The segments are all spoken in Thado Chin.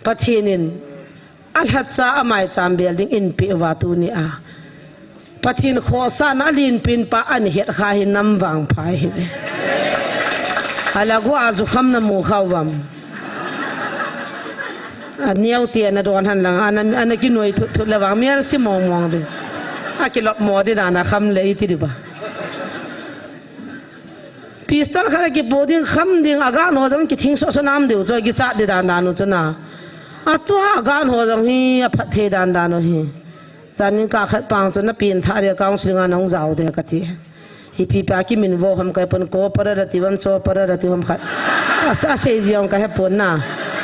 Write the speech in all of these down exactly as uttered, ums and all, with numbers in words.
Pathen in alhacha amaicham bel ding eipeh uva tuni a Pathen khohsahna alenpen pa ahin het kha hi nam vangpha ahi. Ala go a jukham namu kha uvam. Aneo te nadon hen lang, ana, ana kinoi thut thut le vang, mi ahin sei mong mong ding. Akilop mo ding dan a kham le iti ding ba. Pistol khat akipo ding, kham ding, agan ho jong kithing soh soh nam diu chu, kichat ding dan dan u chu na. Atua agan ho jong hi aphat thei dan dan u hi. Janin ka khat pang chu na pengthah ding, counseling a nahung jao ding kati. Ipi pa kiminvo ham kaipon, corporal ati ham, chopper ati ham khat. Ka sa sei jong kahepon na.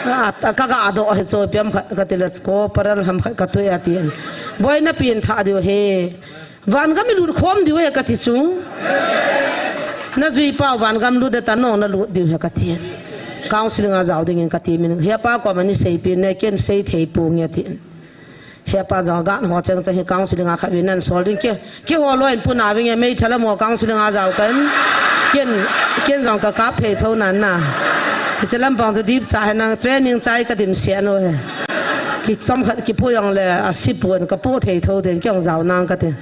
A, a, kaga doh hi chu ipi ham khat kati le corporal ham khat kati atin. Boi na pengthah diu hi. Vangam ilut khom diu ahi kati chu. Najui pau vangam lut ding tah nong nalut diu ahi kati. Counseling a jao dingin kati min. Hepa koma nei seipeh in, ken sei thei ponge ati. Hepa jong agan ho cheng cheng hi counseling a khat vin nan sol ding ke. Keiho loi in puna vinge, meithal a mo counseling a jao kan. Ken, ken jong kakap thei tho nan na. Hiche lampang chu dipcha henlang training chai kadim se nu ahi. Kichom khat kipu jong le asipon kapu thei tho ding kei jong jao nang kati.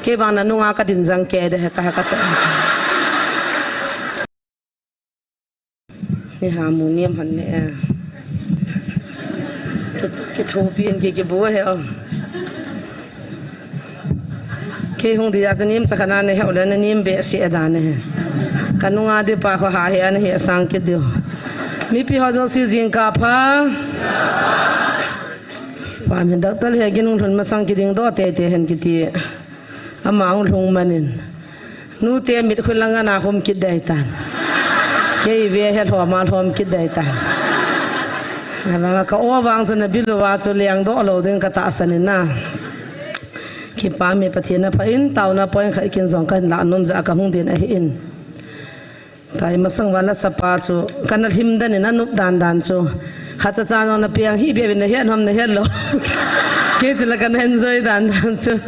Kei vang nanunga kadin jang kei ding ahi ka, ka cha. Ni ha mu niam han ne. Ki, kithopi in ki, kibu ahi o. Kei hung dia chu niam cha khana ne he ole na niam behseh dan ahi. Kanunga ding pa kho ha hi ana hi asang kit diu. Mipi ho jouse jingkah pha. Pa min doctor Hegin hung lhun masang kiding doh tei tei hen kiti. Ama hung lhung manin. Nute mit khun langa na hom kit dei tan. Kei ve he lhom a lhom kit dei tan. Avanga ka o vang chu na biluva chu leng doh lou ding ka tahsan in na. Kipa mi Pathen a pha in tauna point khat kin jong kan la nom ja ka hung din ahi in. Tua hi masang vala sapa chu, kana lhim dan in anop dan dan chu. Khacha cha jong na piang hi bia vin na hian hom na hian lo. Kei chu la kana enjoy dan dan chu.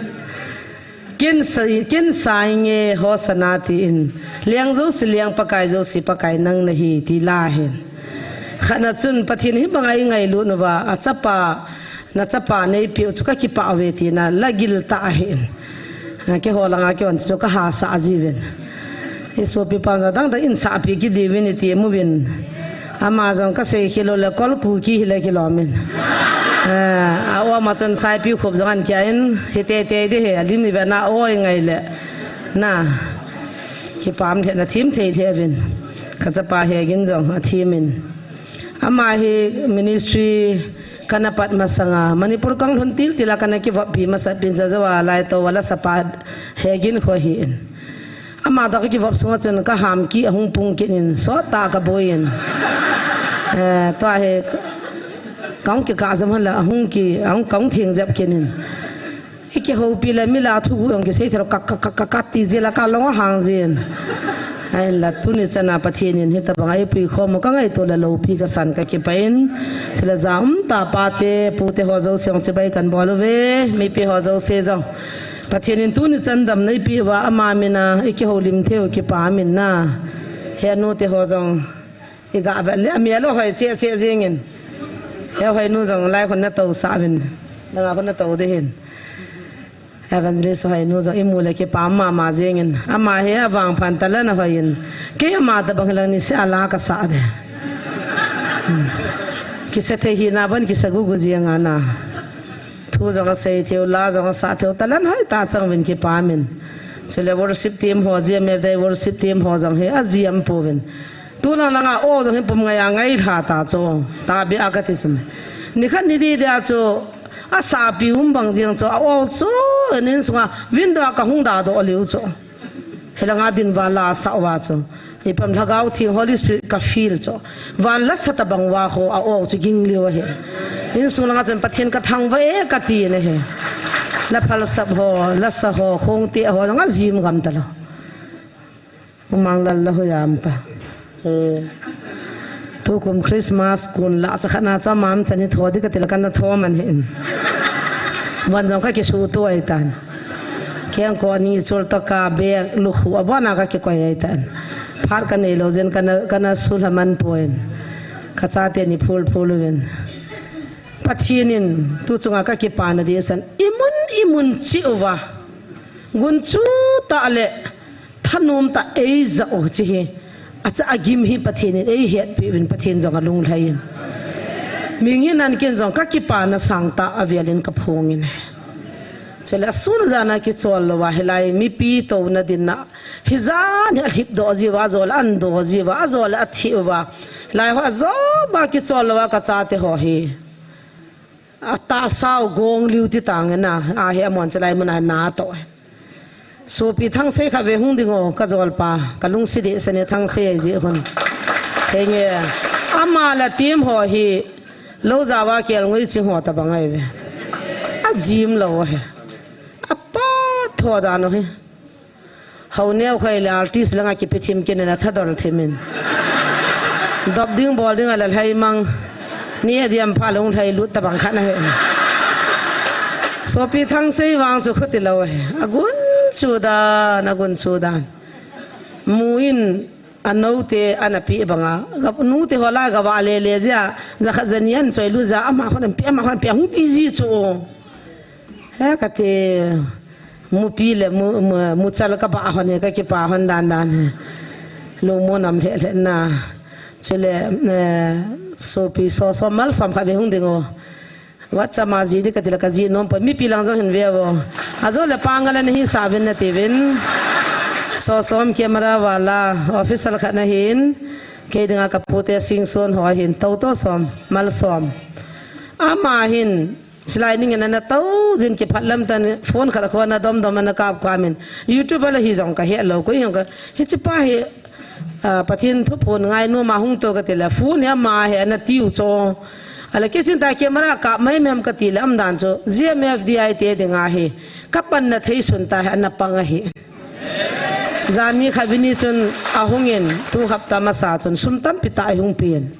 Kin sa, kin sa inge Hosanna ti in. Liang jouse liang Pakai jouse Pakai nang na hi ti la hin. Khatna chun Pathen hi banga i ngailut uva, a chapa, na chapa nei piu chu ka kipah uve tina la gil ta ahi in. A, keiho langa kei hon chu ka hahsa jiuvin. I sopi pa dang dang in sahpi kit diuvin i ti mu uvin. Ama jong ka sei khel lou le kol Kuki hi le kilom in. A, a o ama chun saipi khup jong an kia in hi tei tei ding hi a lim ni ve na o i ngai le. Na. Kipah lheh na thim thei lheh uvin. Ka chapa Hegin jong a thim in. Ama hi ministry kana pat masanga, Manipur kang lhun til tila kana kivop pi masat pin cha jo a lai to wala sapa Hegin kho hi in. Ama da ka kivop sunga chun ka ham ki ahung pung kin in, sot ta ka boi in. Eh, tua hi kang ki ka jam hala ahung ki, ahung kang thing jep kin in. I kihoupi le mi la thugu jong kisei thei lou ka, ka, ka, ka, ka ti jeh la ka long ahang jin. Ahinla tuni chana Pathen in hitabanga eipui khom u ka ngaito le loupi kasan ka kipah in. Chule ja um tapa te, pu te ho jouse jong chibai kan bol uve, mipi ho jouse jong. Pathen in tuni chan damna eipeh uva ama mina i kihoulim thei u kipah min na. He nu te ho jong. I ga vet le, a mi a lo hoi che che jing in. He hoi nu jong lai khun na to sa vin. Nanga khun na to ding hin. Evangelist hoi nu jong i mu le kipah mama jing in. Ama hi a vangphan talan a hoi in. Kei ama tabang lang ni se a la ka sa de. Hmm. Kisa thei hi na ban kisa gugu jing a na. Thu jong a sei thei u, la jong a sa thei u, talan hoi ta chang vin kipah min. Chule worship team ho jia me dei worship team ho jong hi a jiam pu vin. Tulang langa o jong hi pum ngai a ngai lha ta chu, ta bia ka ti sum. Nikhat ni di dia chu, a sapi um bang jing chu, a o chu, in sunga, window a ka hung da doh liu chu. Hilanga din va la sa uva chu. Ipam Lhagao Theng Holy Spirit ka feel chu. Van la sa tabang uva ho, a o chu ging liu ahi. In sung langa chun Pathen ka thangvah e ka ti na hi. La phal sap ho, la sa ho, khong te ho, nga jim gam ta lo. Umang lal la ho yam ta. Eh. Tukum Christmas kun la cha khana cha mam chani tho di ka ti la kana tho man hin. Van jong ka kisu tu ai tan. Keng ko ni chul to ka bek lu khu abona ka kikoi ai tan. Phat ka nei lo jen kana, kana su la man poin. Ka chate ni phul phul uvin. Pathen in tu chunga kakipana ding asan. Imun, imun cheh uva. Gunchu tah le thanom tah eija u chu hi. Acha agim hi Pathen in eihetpi uvin Pathen jong alunglhai in. Mihem in ken jong kakipana sangtah avelin kaphongin. Chule asun jana kichol louva hilai mipi touna dinna. Hijan hi alhip doh jiuva, ajole an doh jiuva, ajole athi uva. Hilai ho ajoba kichol louva kachate ho hi. Atahsa u gong liu ti tang na, ahi amon chulai muna natoh. Sopi Thangsei khat ve hung ding o, kajolpa, kalungset deh sene Thangsei ahi jeh hon. Henge, ama la team ho hi, lou java kelngoi ching ho tabang ahi ve. Ajim lou ahi. Apa tho dan u hi. Hou neo khai le artist langa kipe thim kinin athadol thimin. Dop ding bol ding ala lhai mang. Ni adiam pha lung lhai lut tabang khat ahi. Sopi Thangsei vang chu khuti lou ahi. Agunchu dan, agunchu dan. Mu in anoute ana pe banga. Ga, nute ho la gava lele jia, jakhat jani an choi lut jia, ama hon an pe, ama hon an pe, hung ti ji chu. He kati, mupi le mu, mu, muchal kaba hon he, kakipa hon dan dan he. Lungmon um lheh lheh na. Chule, eh, sopi Sosom, Malsom khat ve hung ding o. WhatsApp ma ji ding kati le kaji nom poi. Mipi lang jong hin ve uvo. Ajole pangal ana hisah uvin nati uvin. Sosom camera wala, official khat nahin. Kei dinga kapute Singson ho ahin. Toto Som, Malsom. Ama hin, Silai ning in ana tou jin kiphat lam tan phone khat khon a dom dom ana kap kap in. YouTube a la hi jong kahe lou, koi jong ka, hiche pa hi, ah, Pathen thu phone ngai nom a hung to kati le, phone hi ama hi ana tiu cho. Ala kei chun ta camera kap mai mem kati le, um dan chu, G M F D I te dinga hi, kapanna thei sun ta hi ana pang ahi. Jani kha vini chun ahung in, tu hapta masa chun, sum tampi tah ahung pen.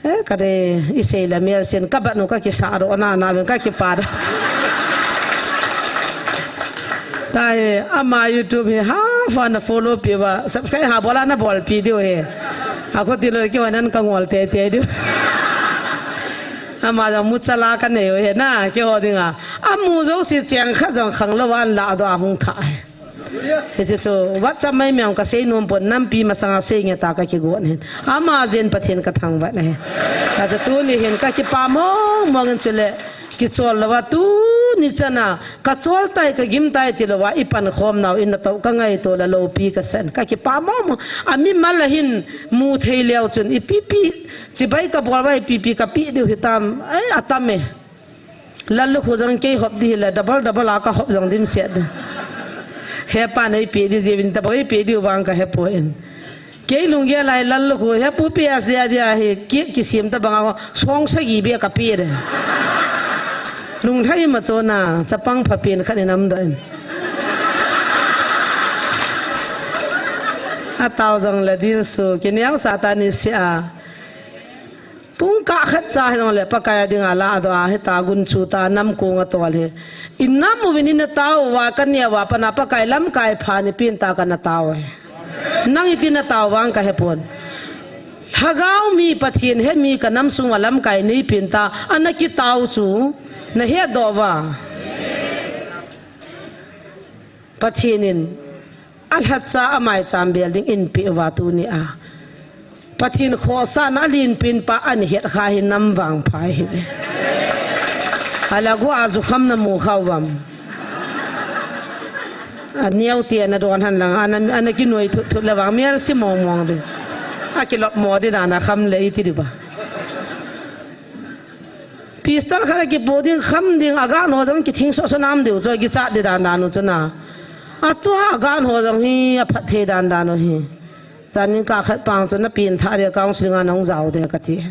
Eh, kare, isei la mial sin, kabat nu kakisa ro na, na ben kakipa ro. Tahi, ama YouTube hi, ha, fa na follow pi uva, subscribe ha bola na bolpi diu he. Ako tilo ki wanan kangol te te diu. Ama jong muchala kanei u he na, keiho dinga. Amu jouse cheng khat jong khang lou van la do ahung tha he. Hiche chu, WhatsApp mai mei kasei nom pon nampi masanga sei nge ta kakigon hin. Ama jeh in Pathen kathangvah e. Kacha tuni hin kakipa mong mong in chule, kichol louva tuni chana, kachol tai, kagim tai tilouva, ipan khom nau in natou kangaito la loupi kasan. Kakipa mong mong, amimal a hin mu thei leu chun, ipi pi, chibai kabol uva ipi pi kape diu hitam, ai, atam e. Lallukhu jong kei hop di hile, double double a kahop jong dimset di. Hepa neipe di jeh uvin tabang eipe diu vang kahepoi. Kei lunggel a hi Lallukhu, hepu P S D a dia hi, ki, kisem tabang a song sagi beh kape di. Lunglhai ma chona, chapang phapen khat in amdoh in. Atao jong le dil su, kineo sa ta ni sia. Pungkah khat cha hijongle Pakai a dinga la adoh a hita gunchu ta namkong a tol hi. Inam uvin ina tao uva kaneo uva pana Pakai lamkai pha ni pen ta kana tao e. Nang iti natao vang kahepon. Lhagao mi Pathen he mi kanam sunga lamkai nei pen ta ana kitao chu nahetdoh uva. Pathen in alhacha amaicham bel ding eipe uva tuni a. Pathen khohsahna alen pen pa ana het kha hi nam vangpha ahi. Ala go a jukham namu kha uvam. Aneo te ana don hen lang, ana, ana kinoi thut thut le vang, mi ana si mong mong di. Akilop mo di dan a kham le iti di ba. Pistol khat akipo ding, kham ding, agan ho jong kithing soh soh nam diu, choi kichat di dan dan u chu na. Atua agan ho jong hi, aphat thei dan dan u hi. Janin kah khat pang chu napen tha dia counseling a nahung jao de kati.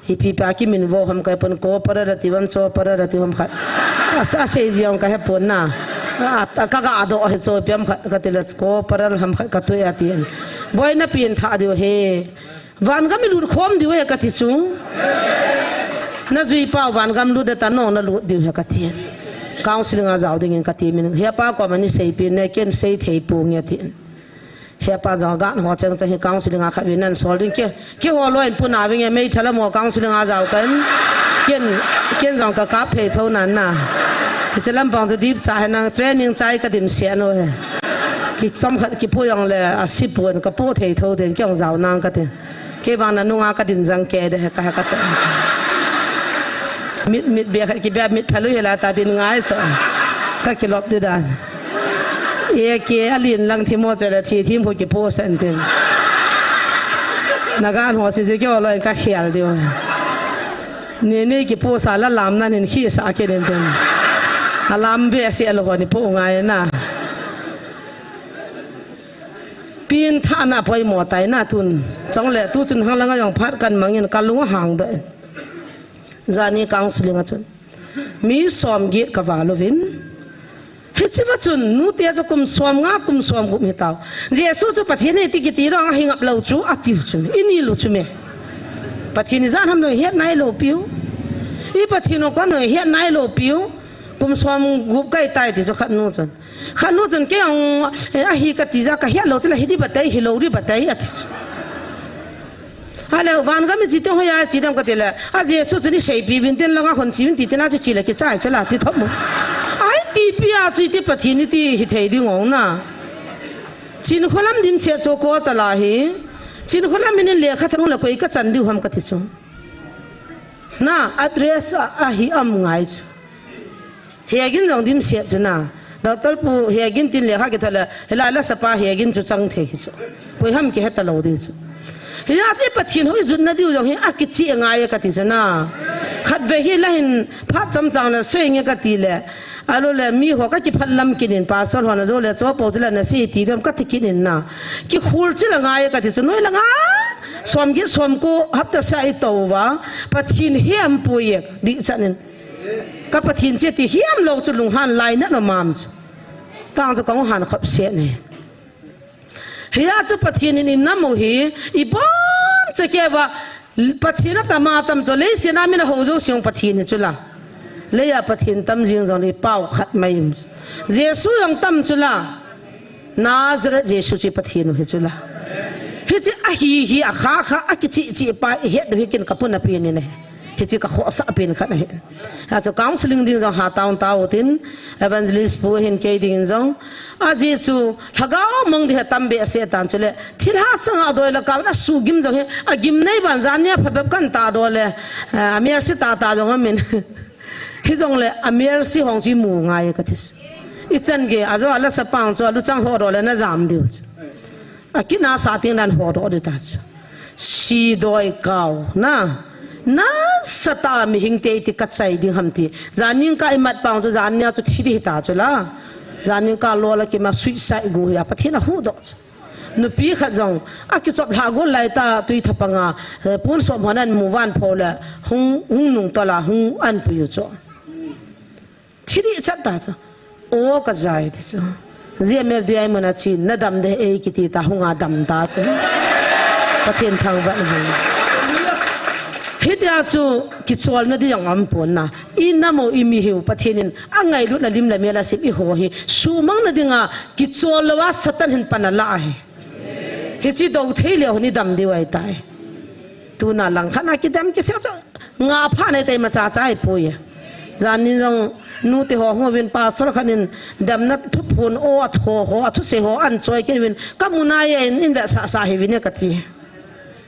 Ipi pa kimin vo ham kahepon, corporal ati uvam, corporal ati uvam khat. Ka sa sei jong kahepon na. A, a, kaga doh he cho piam khat kati le corporal ham khat katui atin. Boi napen tha diu he. Vangam ilut khom diu he kati chu. Najui pau vangam lut de ta nong nalut diu he kati. Counseling a jao dingin kati min. Hepa koma nei seipeh ne ken sei thei ponge tin. Hepa jong agan ho cheng cheng hi counseling a khat vin nan sol ding ke. Keiho loi in puna vinge meithal a mo counseling a jao kan. Ken, ken jong ka kap thei tho nan na. Hiche lampang chu dip cha he nang training chai ka dim sia no he. Ki som khat ki pu jong le a si pon ka pu thei tho den ki jong jao nang ka ti. Kei vang na nunga ka din jang ke de he ka he ka cha. Mit, mit be khat ki be mit phalu he la ta din ngai cha. Ka ki lop di dan. Eke alin lang thi mo che le thi thim ho ki po sen tin. Nagan ho si si ki o lo ka khial diu. Ni ni ki po sa la lam nan hin khi sa ke den tin. Alam be se lo ho ni po ngai na. Pin tha na poi mo tai na tun. Chong le tu chun hang langa jong phat kan mangin ka lung hang de. Jani counseling a chun. Mi som get ka va lovin. Hichi va chun, nu te chu kum som nga, kum som gup hi tau. Jesu chu Pathen ahi ti kiti rong a hi ngap lo chu, a tiu chu mi. I ni lu chu mi. Pathen i jan ham lo het nai lo piu. I Pathen o kam lo het nai lo piu. Kum som gup kai tai ti chu khat nu chun. Khat nu chun ke ang, eh, ahi ka ti ja ka het lo chu la hi di batai, hi lo di batai, a ti chu. Ahile, van gam i chi te hoiya chi dam ka ti le, a Jesu chu ni seipi vin tin langa hon chi vin ti tin a chu chi le ki chai chu la ti thop mo. Ai ti pi a chu ti Pathen ni ti hi thei ding ong na. Chin kholam dim se chu ko ta la hi. Chin kholam min le kha thang la koi ka chan diu ham ka ti chu. Na address a, a hi am ngai chu. Hegin jong dim siat chu na. Doctor pu Hegin tin lekha ki thole, hilai la sapa Hegin chu chang thei hi chu. Koi ham ki heta lo di chu. Hi a chi Pathen hoi jut na diu jong hi a ki chi ngai ka ti chu na. Khat ve hi la hin phat cham chang na sei nge ka ti le. A lo le mi ho ka ki phat lam kinin pastor ho na jo le cho po chu la na sei ti dom ka ti kinin na. Ki khul chi la ngai ka ti chu noi la nga. Som gi som ko hapta sa i to va. Pathen hi am pu ye di chanin. Ka Pathen che ti hiam lo chu lunghan lai na no mam chu. Tang chu kong han khop se ne. Hi a chu Pathen in in namu hi i bon che ke va Pathen a tama tam chu lei se na min a ho jo siung Pathen ni chu la. Lei a Pathen tam jing jong le pau khat mai im. Jesu jong tam chu la. Nazareth Jesu chi Pathen u hi chu la. Hi chi a hi hi a kha kha a ki chi chi pa i het du hi kin ka pun a pi ni ne. Hi chi ka khosa pin khat ahi. A chu counseling ding jong ha taun tau tin evangelist pu hin kei ding jong. A ji chu lhagao mang di ha tam be a se tan chu le. Thil ha sanga doi la ka na su gim jong hi a gim nei ban jan nia pha bep kan ta do le. A mer si ta ta jong a min. Hi jong le a mer si hong chi mu ngai ka this. I chan ge a jo a la sa pang chu a lu chang ho do le na jam diu chu. A kina sa ting nan ho do di ta chu. Si doi kau na. Na sa ta mi hing te ti ka chai ding ham ti. Janin ka i mat pang chu jan nia chu thi di ta chu la. Janin ka lo la ki ma suicide gu ya Pathen a hu do chu. Nupi khat jong a ki chop lha gol lai ta tui thapanga, eh, pun som hon an mu van pho le hung, hung nung to la hung an pu yu chu. Thi di chat ta chu. O ka jai ti chu. G M F D I mun a chin na dam de ei kiti ta hung a dam ta chu. Pathen thang va ni. Hi ti a chu ki chol na di jong am pon na. I na mo i mi hiu Pathen in a ngai lut na lim la mel a sim i ho hi. Su mang na dinga ki chol lo a Satan hin pan a la hi. Hi chi do thei le ho ni dam di wai tai. Tu na lang khan a ki dam ki se chu. Nga pha nei tai ma cha cha i pu ya. Janin jong nu te ho hung vin pastor khan in damna thu phun o a tho ho a thu se ho an choi kin vin ka mu na ye in, in ve sa sa hi vin ka ti.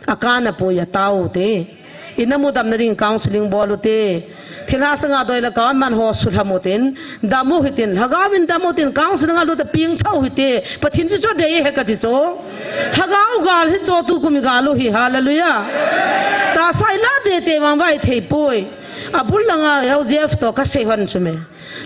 A ka na pu ya tau te. I na mu damna ding counseling bol u te. Thil ha sanga doi la ka man ho su lha mu tin. Dam u hi tin. Lhagao vin dam u tin counseling a lu ta ping thau hi te. Pathen chu chu de he ka ti chu. Lhagao gal hi chu tu kum i gal u hi. Hallelujah. Ta sai la de te mang vai thei poi. A bul langa Joseph to ka sei hon chu me.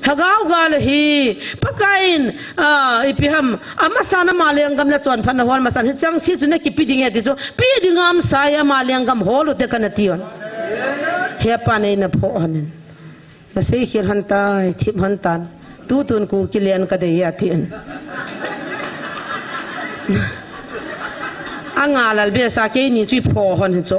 Lhagao gal hi Pakaiyin, a, ipi ham, a masa na ma lenggam le chonphatna hol masa hi chang si chu na kipi ding e ti chu, pi ding am sa hi ama lenggam hol u te ka na ti hon. He pa nei na pho hon in. Na sei khel hon tai, thip hon tan. Tu tun ku kilen ka dei a ti in. A nga lal be sa kei ni chu i pho hon hi chu.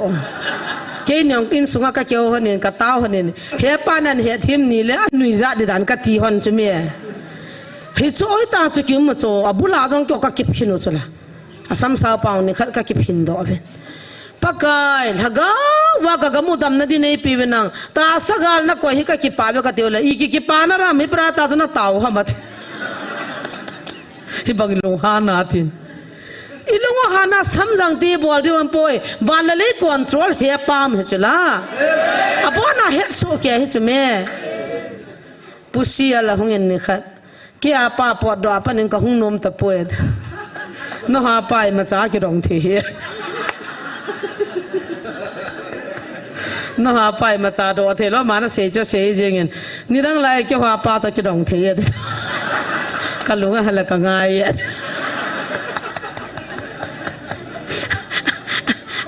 Kei ni ong in sunga ka keu hon in, ka tau hon in. He pa nan he thim ni le a nui ja di dan ka ti hon chu mi. Hi chu oi ta chu ki um chu. A bula jong keu ka kip hin u chu la. A sam sa pau ni khat ka kip hin do ven. Pakai, lhagao va ka gam u damna din eipe uve nang. Tahsa gal nakoi hi kakipah uve kati uleh, i ki, kipana ram hi pra ta chu natao ham ati. Hibang lunghanna tin. I lung u hana samjang ti bol diu aum poi. Van le lei control he pam hi chu la. Abona he su ke hi chu me. Pusi a la hung in ni khat. Kei a pa potdoh a panin kahung nom tapoi. Naha pa imacha kidong thei hi. Naha pa imacha doh thei lou, ama nasei chu sei jingin. Nidang lai keiho pa chu kidong thei hi. Kalung a hala kangai hi.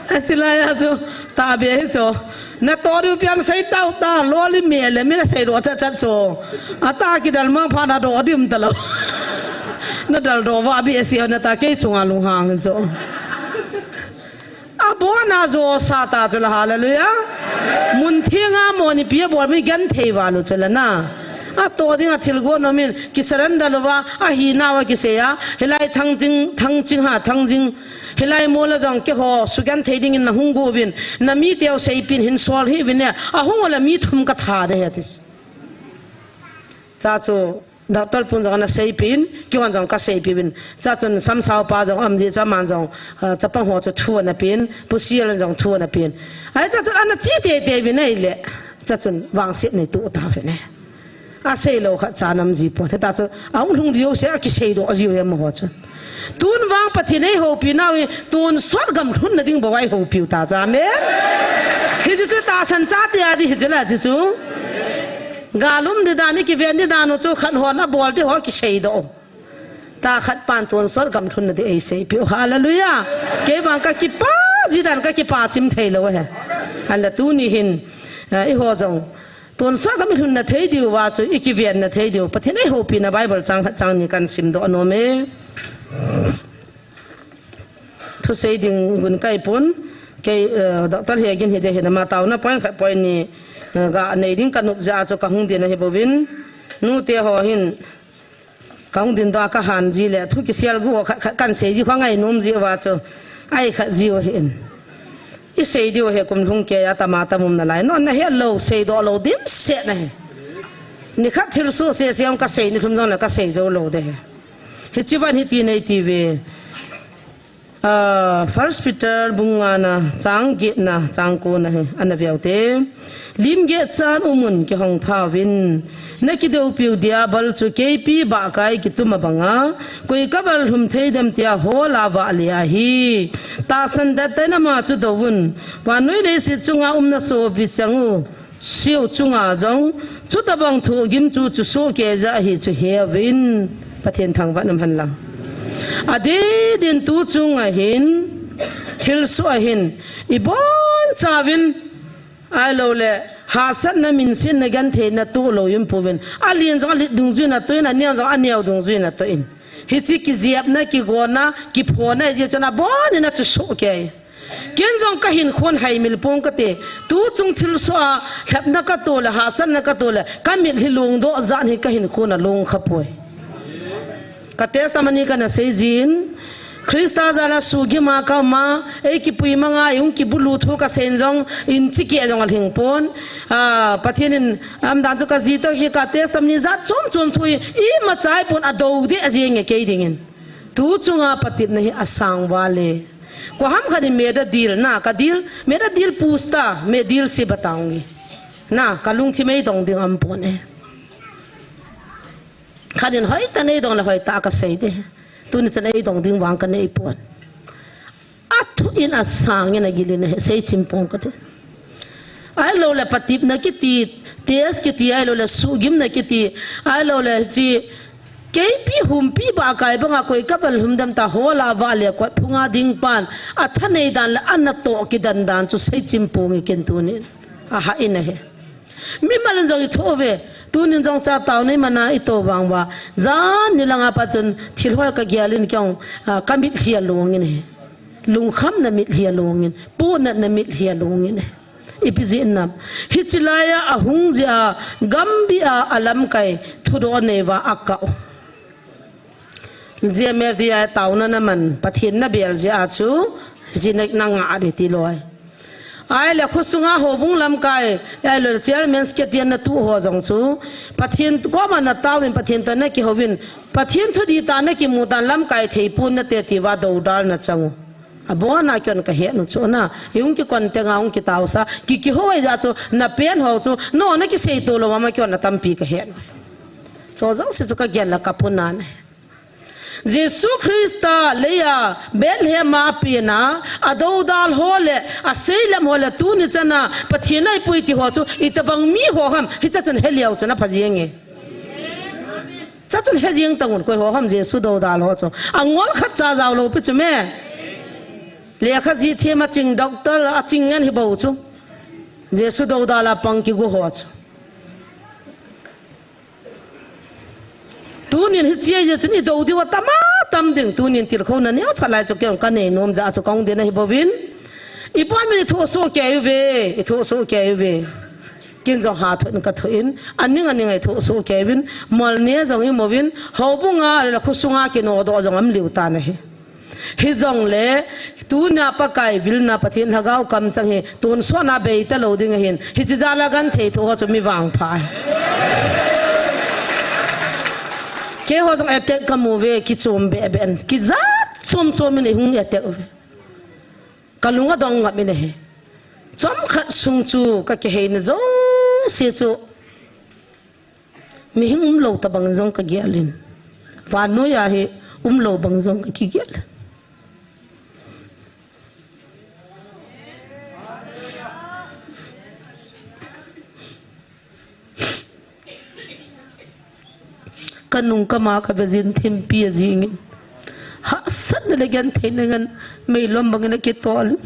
Asilai a chu, tahbeh hi chu. Natoh diu piang sei tao ta, lou le meh le mi nasei doh chat chat chu. Ata kidal mang pha nadoh dim talou. Nadaldoh va beh si nata kei chunga lunghang chu. Abona jo sa ta chu la, hallelujah. Mun thenga moni pi abol mi genthei valu chu la na. Atoh dinga thil go nomin, ki surrender louva, ahinauva kiseiya, hilai Thangjing, Thangjing ha, Thangjing, hilai mola jong keiho sugenthei dingin nahung uvin, namite u seipin hin sol hih uvin e, ahung ule mi thum katha de he tis. Cha chu, Doctor pun jong ana seipin, keihon jong kaseipi uvin. Cha chun Samsao pa jong aum ji chu aman jong, ah, chapang ho chu thu ana pen, Pu Sial jong thu ana pen. Ai cha chun ana chi teitei uvin ahile. Cha chun vangset nei tu ta uvin e. Asei lou khat cha nam ji pon. Heta chu, ahung lhung diu se akisei doh jiu e amaho chun. Tun vang Pathen eihoupi nau hi, tonsot gam lhunna ding bou a eihoupiu ta chu, amen. Hichu chu tahsan chate a di hichu la chu chu. Gal um di dan, i kiven di dan u chu khat hon abol di ho kisei doh. Ta khat pan tonsot gam lhunna di eiseipiu. Hallelujah. Kei vang kakipah ji dan kakipah chim thei lou he. Ahinla tuni hin, eh, eiho jong. Tonsot gam i lhunna thei diu va chu, i kivenna thei diu. Pathen eihoupina Bible chang khat chang ni kan sim doh nom e. Thusei ding gun kai pon, kei, eh, Doctor Hegin hi de hin ama taona point khat point ni, eh, ga nei ding ka nop jeh a chu kahung din ahi bouvin. Nute ho hin, Kahung din doh a kahan ji le, thu kisel gu khat, khat kan sei ji, kangai nom ji uva chu. Ai khat ji u hin. I sei diu hi kum lhung keiya tama tam um nalai. Non nahet lou, sei doh lou dimset nahi. Nikhat thilsoh sese jong kasei, nilhum jong le kasei jou lou de hi. Hiche van hiti nei ti uve. Ah, First Peter bung ngana, chang getna, chang kona hi, ana veu te. Lim geh chan umun kihong phauvin. Na kidoupiu Diabol chu keipi bahkai kitum abanga, koi kaval lhum thei dem tia hol a vahle ahi. Tahsan dette in ama chu douvun. Vannoi leiset chunga umna sopi chang u. Siu chunga jong, chutabang thohgim chu, chu sohkei jeh ahi chu heuvin, Pathen thangvah in um hen lang. Adeh din tu chunga hin, thilsoh a hin, ibon chauvin, ahilouleh, hahsatna, minsetna, gentheina toh lou in pouvin. Alen jong alet dungjui in atoh in, aneo jong aneo dungjui in atoh in. Hiche kijepna, kigonna, kiphona, ijeh chun abonin achu sohkei. Ken jong kahinkhon haimil pong kate, tuchung thilsoh a, lhepna katoh le, hahsatna katoh le, kamitlhi longdoh jat hi kahinkhon a longkha poi. Ka testimony kana sei jin, Christa jal a suhgim a kaum a, ei kipui manga, ei hung kibulu thu kasei in jong, in chikeh jong alhing pon, ah, Pathen in, aumdan chu kaji toh ki ka testimony jat chom chom thu hi, imacha ahipon adou deh jeng e kei dingin. Tu chunga patepna hi asang val e. Koi ham khat in me da dil na, ka dil, me da dil pusta, me dil si batang e. Na, kalungthim eidong ding aum pon e. Khat in hoitah in eidong le hoitah kasei de. Tuni chan eidong ding vang kanei pon. Athu in asang in agil in ahi, seichim pong kate. Ahilouleh patepna kiti, test kiti, ahilouleh suhgimna kiti, ahilouleh chi, keipi humpi bahkai banga koi kaval lhum dem ta hol a vahle kot phunga ding pan, athanei dan le anatoh kidan dan chu seichim pong e ken tunin. Aha in ahi. Mimal in jong ithoh uve, tunin jong cha taona imana itoh vang uva. Jan nilanga pat chun thil hoi kagel in keiin, ah, kamitlhi along in ahi. Lungkhamna mitlhi along in, pohnatna mitlhi along in ahi. Ipi jeh inam. Hiche laiya ahung jeh a Gambih a alamkai thudoh neiva akah u. G M F D I taona naman Pathen nabel jeh a chu Jina nanga ati loi. Ahile khosunga houbung lamkai, ahilou chairman secretary natu ho jong chu, Pathen koma nataovin, Pathen toh nakihouvin, Pathen thudih tah nakimu tan lamkai theipon nate tia doudal nachang u. Abona keiin kahet u chu na, ihung kikon tenga hung kitaosa, ki kihou ahi jeh chu, napen ho chu, no nakisei to lou mama keiin atampi kahet u. Chu jouse chu kagel a kapuna ne. Jesu Christa leiya Bethlehem a apena, adoudal ho le, aseilem ho le, tuni chana Pathen a eipui ti ho chu, itobang mi ho ham, hiche chun heliu chu na pha jenge. Hiche chun hejing tangun koi ho ham Jesu doudal ho chu. Angol khat cha jao lou pi chu me. Lekha jih them a ching doctor a ching ngen hi bou chu. Jesu doudal a pang kigu ho chu. Tunin hiche jeh chun idou diu atam atam ding, tunin tilkhouna neocha lai chu keiin kanei nom jeh chu kahung ding ahi bouvin. Ipa min ithoh soh kei uve, ithoh soh kei uve. Keiin jong hathoh in kathoh in, aning aning a ithoh soh kei uvin, mol ne jong imu uvin, houbunga le khosunga kinodoh jong aum lheh tan ahi. Hijongle, tuna Pakai vilna Pathen Lhagao kamchang hi, tonsot na beita lou ding ahin, hiche jal a genthei thoh ho chu mi vangpha ahi. Keiho jong attack kamu uve, kichom beh beh in, kijat chom chom in eihung attack uve. Kalung adong ngap in ahi. Chomkhat sung chu kakiheina jouse chu. Mihing umlou tobang jong kagel in. Vannoi a hi umlou bang jong kakigel. Kanung kama kave jin thimpi ajing in. Hahsatna le gentheina ngen meilom bangin akitol.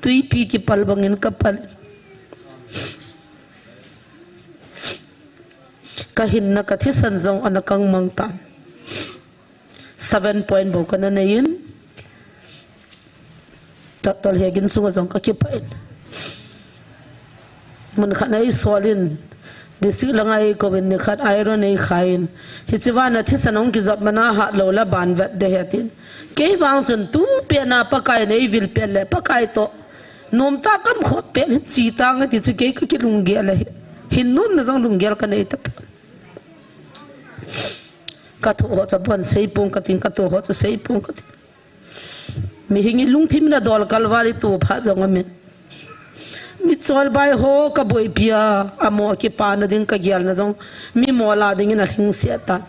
Twipi kipal bangin kapal. Kahinna kathisan jong ana kangmang tan. Seven point bou kana nei in. Doctor Hegin sunga jong kakipah in. Mun khat na eisol in. District langa eikouvin nikhat iron eikhai in. Hiche vana thisan hung kijot mana hat lou la ban vet de ahi atin. Kei vang chun tupet na Pakai in eivil pet le Pakai toh. Nomtah kamkhom pet hin chi tange ti chu kei kakilunggel ahi. Hin nomna jong lunggel kanei tapon. Kathoh ho chu abon seipong katin, kathoh ho chu seipong katin. Mihing ilungthim in adol kalval ito phat jong amin. Mitcholbai ho kaboipi a, amo kipana ding kagelna jong, mi mola dingin alhingset tan.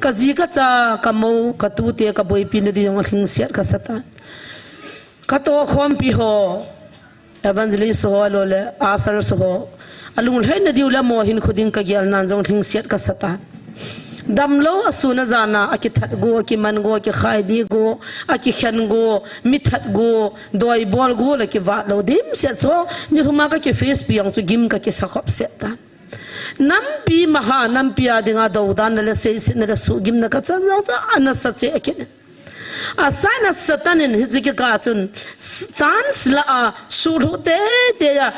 Kaji kacha, kamou, katute kaboipina ding jong alhingset kasa tan. Katohkhompi ho, evangelist ho, lou le, usher ho. Alunglhaina diu le amo hinkho ding kagelnan jong lhingset kasa tan. Damlou asun ajana, akithat go, akiman go, akikhai di go, akikhen go, mithat go, doibol go, le kivat lou dimset chu. Nilhuma kakiface pi jong chu gim kakisakhop set tan. Nampi maha, nampi a dinga doudanna le seisetna le suhgimna kachan jong chu anasa cheh kit in. Asaina Satan in hiche kikah chun s-, chance la a, suhlhuh teitei a,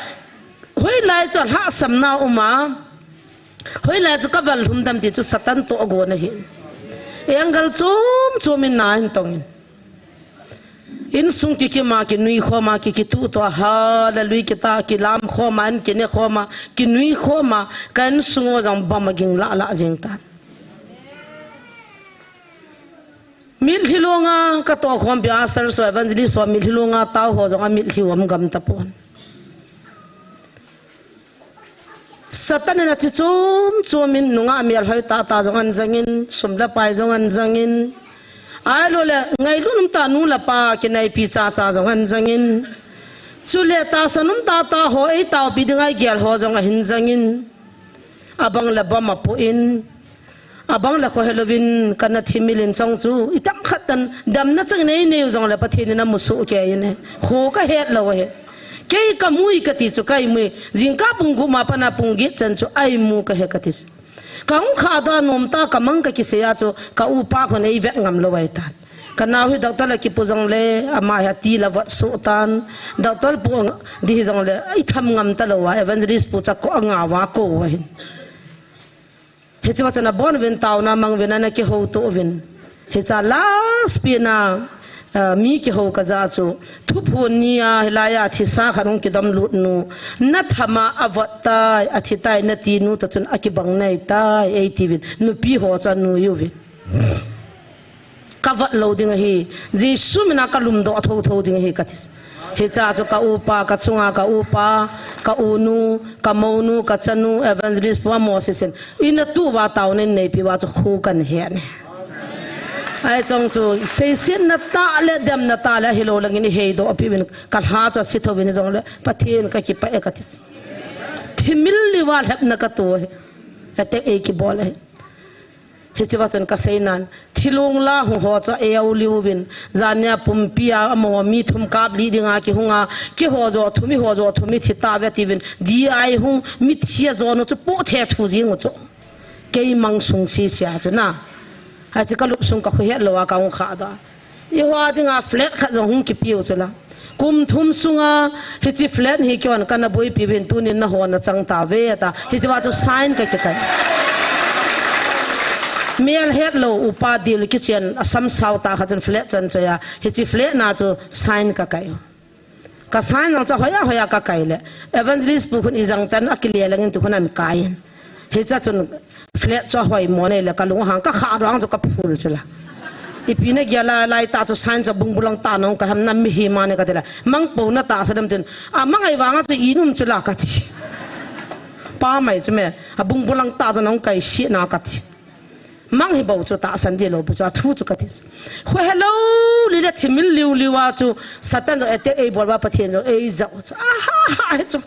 hoilai chu alhahsamna um a, hoilai chu kaval lhum dem ti chu Satan toh agona ahi. Angle chom chom in na ahin tong in. Insung kikim a, kinui khom a, ki, kituh toh a, hallelujah kita, kilam khom a, an kine khom a, kinui khom a, ka insung u jong bom aging lah lah jeng tan. Mitlhi longa katohkhompi usher ho, evangelist ho, mitlhi longa tao ho jong amitlhi u um gam tapon. Satan in achi chom chom in nungah melhoi tah tah jong ahin jangin, sum le pai jong ahin jangin. Ahilou le, ngailut um tah nu le pa kinaipi cha cha jong ahin jangin. Chule tahsan um tah tah ho, eitaopi ding a igel ho jong ahin jangin. Abang le bom apoh in. Abang le kho helouvin kana thimil in chang chu, itang khat tan damna chang nei nei u jong le Pathen in amu soh kei in e. Kho kahet lou ahi. Kei kamui kati chu kaimui. Jingkah pung gup ma pana pung get chan chu aimu kahi kati chu. Kahung khah da nomtah kamang kakisei a chu ka upa khun eivet ngam lou ahi tan. Kanao hi doctor la kipu jong le, ama hi ati la vat soh tan. Doctor pu di hi jong le, itham ngam talou a, evangelist pu cha ko anga va ko ahin. Hiche va chana bon uvin taona mang uvin ana kihouto uvin. Hicha last pi na, Ah, mi kihou kaja chu, thuphon nia hilaiya thisa khat hung kidom lut nu, nathama avot tai, athi tai nati nu toh chun akibang nai tai, eiti uvin, nupi ho chu anui uvin. Kavot lou ding ahi, Jesu mina kalumdoh thotho ding ahi kati. Hicha chu ka upa, kachunga ka upa, ka unu, ka mounu, kachanu, Evangelist Pu Moses in, ina tuva taona in neipi uva chu khu kahin he ne. Ahi chong chu, seisetna tah le, demna tah le, hilou langin iheidoh pi uvin, kalha chu asitho uvin jongle, Pathen kakipah e kati. Thimil liuva lhepna kato e. Attack eikibol e. Hichea chun kaseinan, thilong la hung ho chu aeu liu uvin, jania pumpia amaho mi thum kap li dinga kihunga, keiho joh thum, eiho joh thum ithi tave ati uvin, D I hung, mithi ajon u chu poh thethu jing u chu. Keimang sung sisia chu na. Hiche kalupsung kakhuhet louva kahung khahdoh a. Eiho dinga flat khat jong hung kipiu chu la. Kum thum sunga hiche flat hi keihon kana boipi uvin tunin nahon nachang tauve ata. Hichea chu sign kakikai. Mel hetlou upa dil kichen asam sao tah khat chun flat chu ahin choi a. Hiche flat na chu sign kakai. Ka sign jong chu hoiya hoiya kakai le. Evangelist pu khun ijang tan akile langin tu khun ahin kai in. Hicha chun flat chu hoimo nei le kalung hang kakhah doh ang chu kaphul chu la. Ipi nagel a lai tah chu sign chu bungbulang tah nahung kai ham na mihem a ne kati la. Mangpouna tahsan dem tin. Amangai vanga chu inum chu la kati. Pa mai chu me. Abungbulang tah chu nahung kai si na kati. Mang hi bou chu tahsan di lou pu chu athu chu kati. Khu helou li le thimil liu liu a chu Satan jong attack eibol uva Pathen jong eijah u chu. Aha ha hi chu.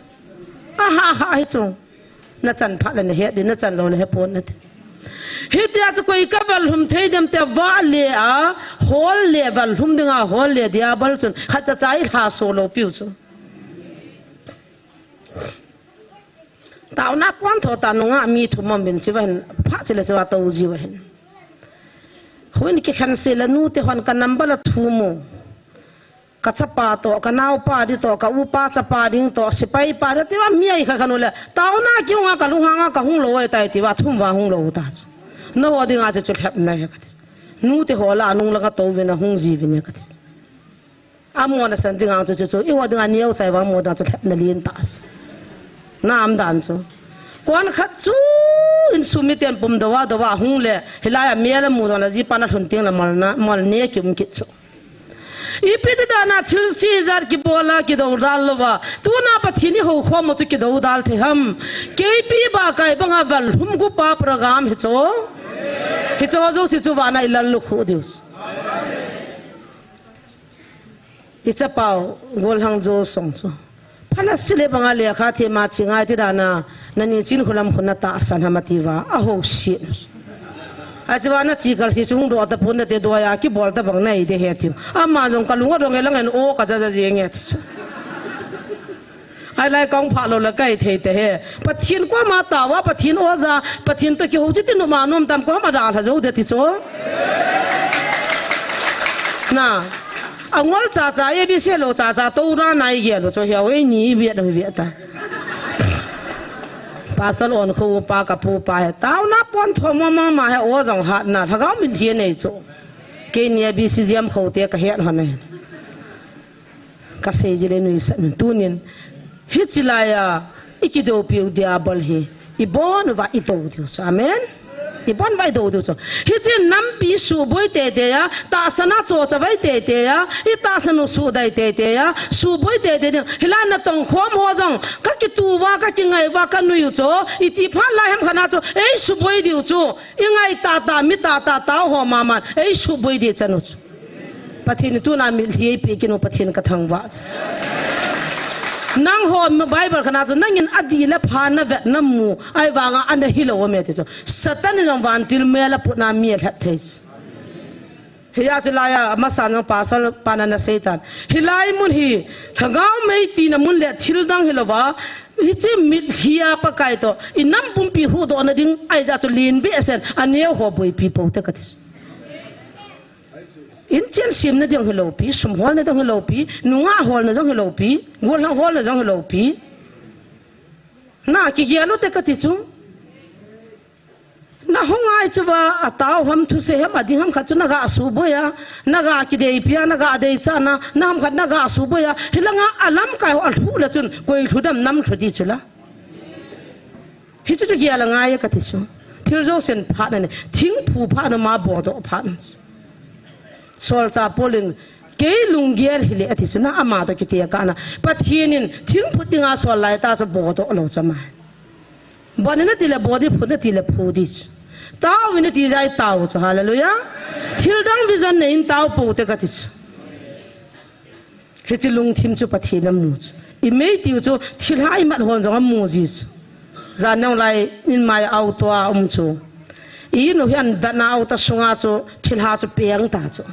Aha ha hi chu. Nachan phat le nahet ding, nachan lou le hepon nate. Hitia chu koi kaval lhum thei dem tia vale a, hol le val lhum dinga hol le diabol chun khat cha cha ilha so lou piu chu. Taona pon tho ta nunga mi thum um uvin chiva hin, phat chile chiva tou jiu ahin. Huin kikhen sela nute hon ka number la thum u. Ka chapa toh, ka naopa ding toh, ka upa chapa ding toh, sepai pa ding, tia mi ahi kha khan u le. Taona kihunga ka lunghanga kahung lou ahitai tia, thum uva hung lou ta chu. Naho dinga chu chu lhepna ahi kati. Nute ho la nung langa tou uvin ahung ji uvin ahi kati. Amona san dinga chu chu chu, eiho dinga neocha uva amona chu lhepna lin ta chu. Na um dan chu. Kon khat chu insung miten pum doh a doh a hung le, hilai a mel amu jongle jipa na lhun teng le mol na, mol ne kium kit chu. Ipi ti dan a thilse jat kibol a kidou dal louva. Tuna Pathen ihou khom u chu kidou dal thei ham. Keipi ba kai banga val lhum gupa program hi chu. Hi chu ho jouse chu vana ilal lukhuh diu. Ichapau, Golhang Joel song chu. Phala sile banga lekha thema chi ngai ti dan a, nani chin khulam khun natahsan ham ati uva, ahou sit. Achi uva nachi kal si chung doh tapon nate doh a kibol tabang nai de he tiu. Ama jong kalung adong e lang en o kaja ja jeng e ti chu. Ahilai kong phalou le kai thei te he. Pathen koma tao a, Pathen oja, Pathen toh kihou chu ti numa nom tam koma dalha jou de ti chu. Na. Angol cha cha, A B C lou cha cha, tou ra nai gel lou chu hiau, eini vet lou vet ta. Pastor on khu pa ka pu pa he. Taona pon tho mama ma he o jong hat na, lhagao mitlhi nei chu. Keini A B C jam khou te ka het hon e. Kasei jile nuisat in tunin. Hichi laiya, ikidoupiu diabol hi. Ibon uva idou diu chu. Amen. Ibon uva idou diu chu. Hichi nampi suboi teitei a, tahsan a chocha vai teitei a, itahsan u sudai teitei a, suboi teitei diu. Hilai natong khom ho jong, kakitu uva, kakingai uva, kanuiu chu. Iti phat lai ham khana chu, eisuboi diu chu. Ingai tata, mi tata, tao ho maman, eisuboi di chanu chu. Pathen in tuna mitlhi eipeh kit u Pathen kathangvah chu. Nangho Bible khana chu nangin adih le pha navet namu, ahivanga ana hilou ame ti chu. Satan in jong vantil mel aputna mi alhep thei chu. Hia chu laiya, amasan jong pastor pan ana seitan. Hilai mun hi, lhagao mei tina mun le thil dang hilouva, hichi mitlhi a Pakai toh, inam pumpi huhdohna ding, ahijeh chu len behseh in, aneo ho boipi pou te kati. Inchen semna ding hilou pi, sum holna ding hilou pi, nungah holna jong hilou pi, golhang holna jong hilou pi. Na kigel u te kati chu. Nahung a Chuva atao ham, thuse ham, ading ham khat chu naga suboi a, naga kideipi a, naga deicha na, na ham khat naga suboi a, hilanga alamkai ho alhu le chun koi lhu dam, nam lhu di chu la. Hichu chu gel angai e kati chu. Thil jousen phat na ne, thingphu phat na ma bodoh phat na. Solchah Paul in, "Kei lunggel hile," ati chu na, ama toh kitekah na. Pathen in thingphut dinga sol lai ta chu bodoh lou chu ama. Bot in ati le bot di, phut in ati le phut di chu. Tao in ati jeh a i tao chu. Hallelujah. Thil dang vision nei in tao pou te kati chu. Hiche lungthim chu Pathen in amu chu. I mei tiu chu thilha imat hon jong amu ji chu. Jan nung lai in mai auto a um chu. I nu hian vetna auto sunga chu thilha chu peng ta chu.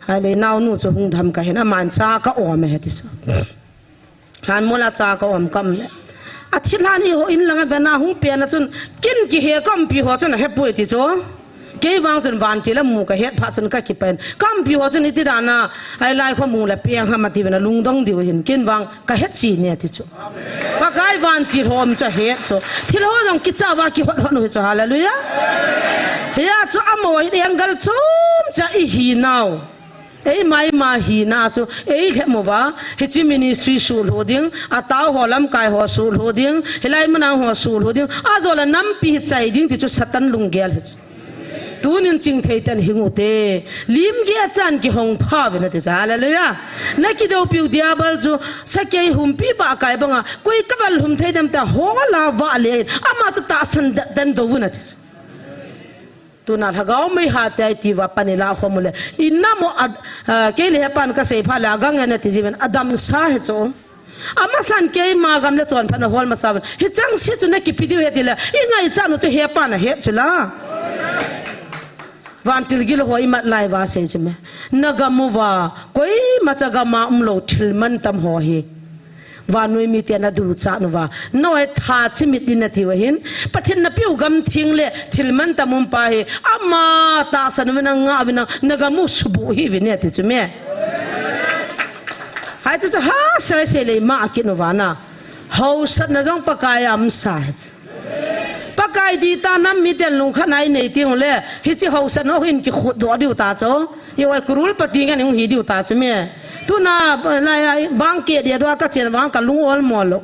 Ahile naonu chu hung dam ka hin, aman cha ka om e ti chu. Han mola cha ka om kam le. A thilha ni ho in langa vetna hung peng a chun kin kihe kampi ho chun ahepoi ti chu. Kei vang chun vantil amu ka het phat chun ka kipan. Kampi ho chun iti dan a, ai lai kho mu le peng ham ati vena lungdong diu hin. Ken vang ka het chi ne ti chu. Pakai vantil ho um chu ahet chu. Thil ho jong kicha va kihot hot u hi chu. Hallelujah. Hia chu amaho hi angle chom cha i hi nau. Ei mai ma hi na chu. Ei lhemu va. Hiche ministry sulhu ding. Atao ho lamkai ho sulhu ding. Hilai manang ho sulhu ding. Ajo la nampi hi chai ding ti chu Satan lunggel hi chu. Tunin chingthei ten hing u te. Lim ge chan kihong pha ve na ti cha. Hallelujah. Na kidoupiu diabol chu sakei humpi ba kai banga. Koi ka val hum thei dem ta ho la va le. Ama chu tahsan dan dou na ti cha. Tuna lhagao mei ha te ai ti va pani la khom u le. Inna mo ad, ah, kei le hepan ka sei pha le agang e na ti jiven. Adam sa hi chu. Amasan keima gam le chon phat na hol masa ven. Hichang se chu na kipi diu he ti le, i ngaichat u chu hepan ahet chu la. Vantil gil ho imat lai va sei chu me. Na gam uva, koima cha gam a um lou thil mantam ho hi. Vannoi mite na duchat uva. Noi tha chimit din na ti u ahin. Pathen na piu gam theng le thil mantam um pa hi. Ama tahsan uvin a nga uvin a na gam u subu hi uvin e ti chu me. Hai chu chu ha sei sei le ma a kin uva na. Hausatna jong Pakai a um sa hi chu. Pakai di ta nam miten lungkhat na i nei ting le. Hiche hausatna hin kikhut doh diu ta chu. I oi kurul pati ngen hung hi diu ta chu me. Tuna, na, bang ke dia dua ka chen vang ka lung ol mo lou.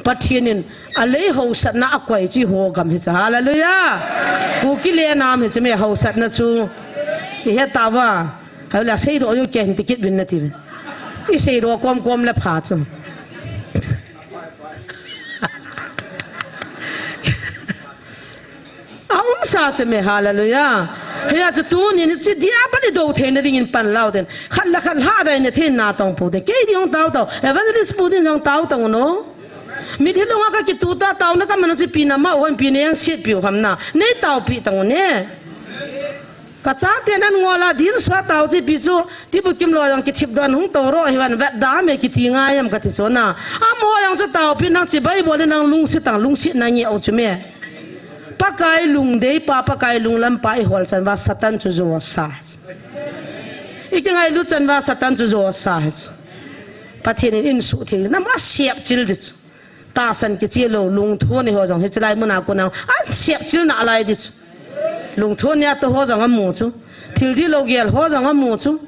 Pathen in a lei hausatna a koi chu i ho gam hi cha. Hallelujah. Kuki le nam hi cha me hausatna chu. I he ta va. Hau la sei do yo ke hin tikit vin na ti vin. I sei do kom kom le pha chu. A um sa che me, hallelujah. Hia chu tunin chi dia ban i do theina dingin pan lau den. Khat la khat hla dai ne theina tong pu den. Kei ding tao tao. Evangelist pu ding jong tao tao no. Mit hi lunga ka kitu ta tao na ka manu chi pi na ma hon pi ne yang sit piu ham na. Nei tao pi tang ne. Ka chate nan ngol a dil sua tao chi pi chu, ti bu kim lo jong kithip don hung to ro hi van vet da me kiti ngai am ka ti so na. Amo jong chu tao pi nang chi Bible nang lungsi tang lungsi na nge au chu me. Pakai lungdei pa, Pakai lunglam pa i hol chan va Satan chu jo sa. I ki ngailu chan va Satan chu jo sa. Pathen in in su thil na ma siap chil di chu. Tahsan kichi lo, lungthon ni ho jong hi chilai muna ko nang. An siap chil na lai di chu. Lungthon ni a to ho jong amu chu. Thil di lo gel ho jong amu chu.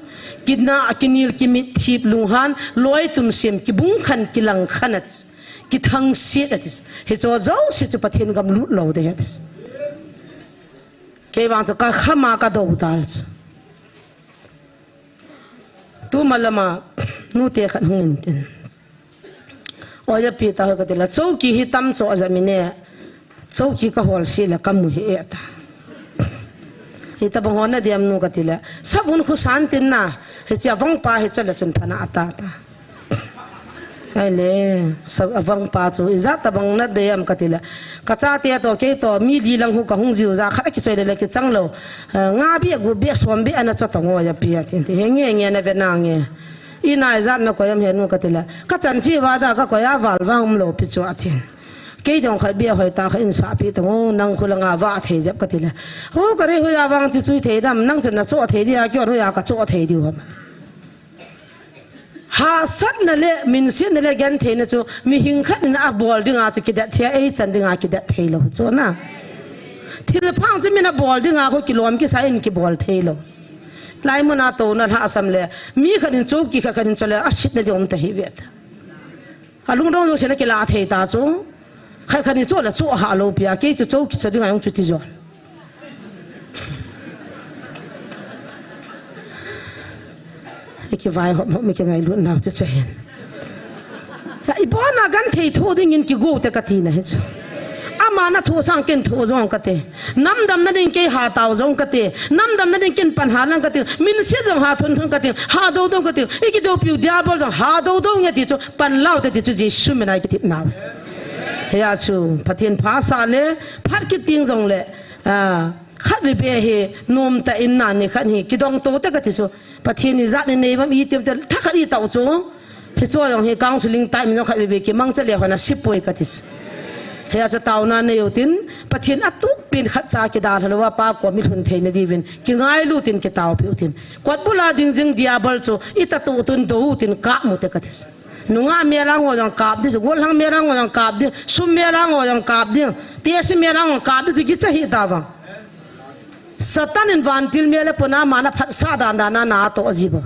Kina, kinil, kimit, thip, lunghan, loi tum sim, kibung khan, kilang khan ati. Kithang sit ati. Hi cho jo si chu Pathen gam lut lo de ati. Kei vang chu ka khama ka do dal chu. Tu malama nu te khat hung in tin. Oya pi ta ho ka ti la, chouki hi tam cho a jam ine, chouki ka hol si la ka mu hi e ta. Hi ta bang ho na diam nu ka ti la, savun khu san tin na, hi chia vang pa hi cho la chun phana ata ta. Hai le, sa, avang pa chu, i jat ta bang na diam ka ti la, ka cha te to, kei to, mi di lang hu ka hung jiu ja, khat ki choi le le ki chang lo, eh, nga bi gu bi som bi ana cho to ngo ya pi a tin ti, he nge nge na ve na nge. I nai jat na koi am he nu ka ti le. Ka chan chi va da ka koi a val vang um lo pi chu a tin. Kei dong khat bia hoi ta kha in sa pi ta ngo nang khu la nga va thei jep ka ti le. Ho ka re ho ya vang chi chui thei dam nang chun na cho thei dia kyo ho ya ka cho thei diu ham. Hahsatna le minsetna le gentheina chu mihing khat in a bol dinga chu kidet thei a ei chan dinga kidet thei lo chu na. Thil phang chu min abol dinga khu kilom kisa in kibol thei lou. Hilai muna touna lhasam le, mi khat in chouki khat khat in cho le, asitna ding um ta hi ve ta. Alungdong jong sina kila thei ta chu. Khat khat in cho le cho ha lou pia, kei chu chouki cho dinga jong chu ti jol. I kivaihop hop, mi kingailut nau chu chu hin. Ibon a genthei thoh dingin kigo te kati na hi chu. Aman athoh sang ken thoh jong kate. Nam damna ding kei hatao jong kate. Nam damna ding ken pan halang kate. Minse jong ha thun thun kate. Ha do do kate. I kidoupiu diabol jong ha do do nge ti chu pan lou te ti chu Jesu mina i kitep nau. Hia chu Pathen phasah le phat kit ding jong le, ah, khatvei beh hi nomtah in na ni khat hi kidong to te kati chu. Pathen ijat nei nei uvam iti um te, thakhat i tao chu. Hichu jong hi counseling time in jong khatvei beh kimangcha le hon asei poi kati chu. Hia chu taona nei u tin, Pathen atup pen khatcha kidalha louva Pa kom ilhun theina diuvin kingailu tin kitaopi u tin. Kot bula ding jing diabol chu i tatu tun do u tin kap mu te kati chu. Nungah mel a ngo jong kap ding chu, gollhang mel a ngo jong kap ding, sum mel a ngo jong kap ding, tesi mel a ngo kap ding chu kicha hi ta vang. Satan in vantil mel a puna mana phatsah dan dan a na toh ji bou.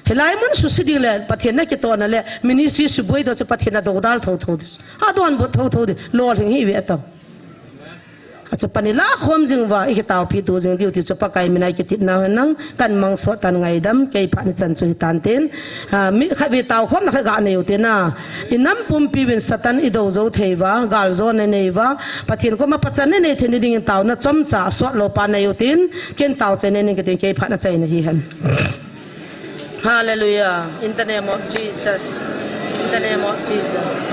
Hilai mun suse ding le, Pathen na kitohna le, ministry suboi do chu Pathen na dodal tho tho di. Adonbut tho tho di, lolhing hi ve tao. Achu pan i lakhom jing uva, i kitaopi to jing diu ti chu Pakai mina i kitep nau hen lang, kan mang sot tan ngaidam, kei phat ni chan chu hi tan tin. Ah, mi khatvei taokhomna khat ga nei u te na. I nam pumpi uvin Satan i do jou thei uva, galjona nei uva, Pathen koma pachatna nei thei dingin taona chomcha sot lou pa nei u tin, ken tao chai nei ning kati, kei phat na chaina hi hen. Hallelujah. In the name of Jesus. In the name of Jesus.